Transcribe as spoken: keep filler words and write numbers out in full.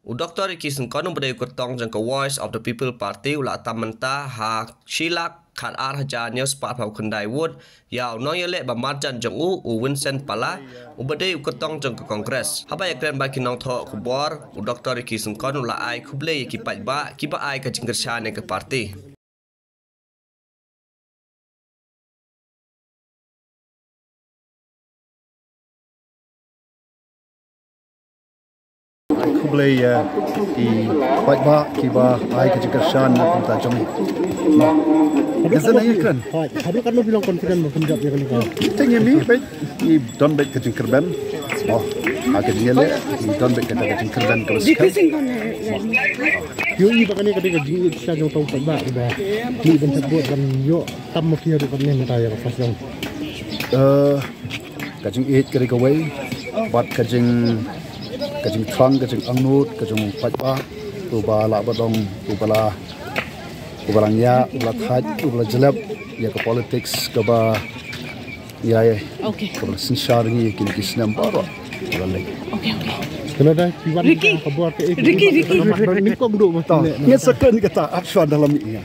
U Doktor Ricky Syngkon uba dei u kyrtong jong ka Voice of the People Party u la tam mynta ha shi lak khat ar hajar hynñiew spah phew khyndai vote ïa u nongïaleh ba marjan jong u, u Vincent Pala, uba dei u kyrtong jong ka Congress. Haba ïakren bad ki nongthoh khubor, u Doktor Ricky Syngkon u la ai khublei ïa ki paidbah kiba ai ka jingkyrshan ïa ka party. Khublei ïa ki paidbah kiba ai ka jingkyrshan na ka bynta jong ngi. Haduh katno phi long confident ba phin jop ïa kane ka? Te ngi mih beit, ngi don beit ka jingkyrmen. Mo, ha ka jingïaleh ngi don beit ka jingkyrmen kaba skhem. Phi ïohi ba kane ka dei ka jingïeit shisha jong uta u paidbah uba mih ban thep vote ban ïoh tam ma phi haduh katne mynta ïa ka first round? Eh, ka jingïeit ka dei kawei bad ka jing, ka jingthrang, ka jingangnud ka jong u paidbah uba lah ba dong, uba la, uba la ngiah, uba la thait, uba la jlep ïa ka politics kaba ïa, ïa, kaba la synshar ngi kine ki snem baroh. Kala dei. Kala dei, phi wan Ricky. Ka bor ka Ricky, Ricky. Nyngkong duh ma ta. Ngi sa kren kata, at shuwa da la mih ïa.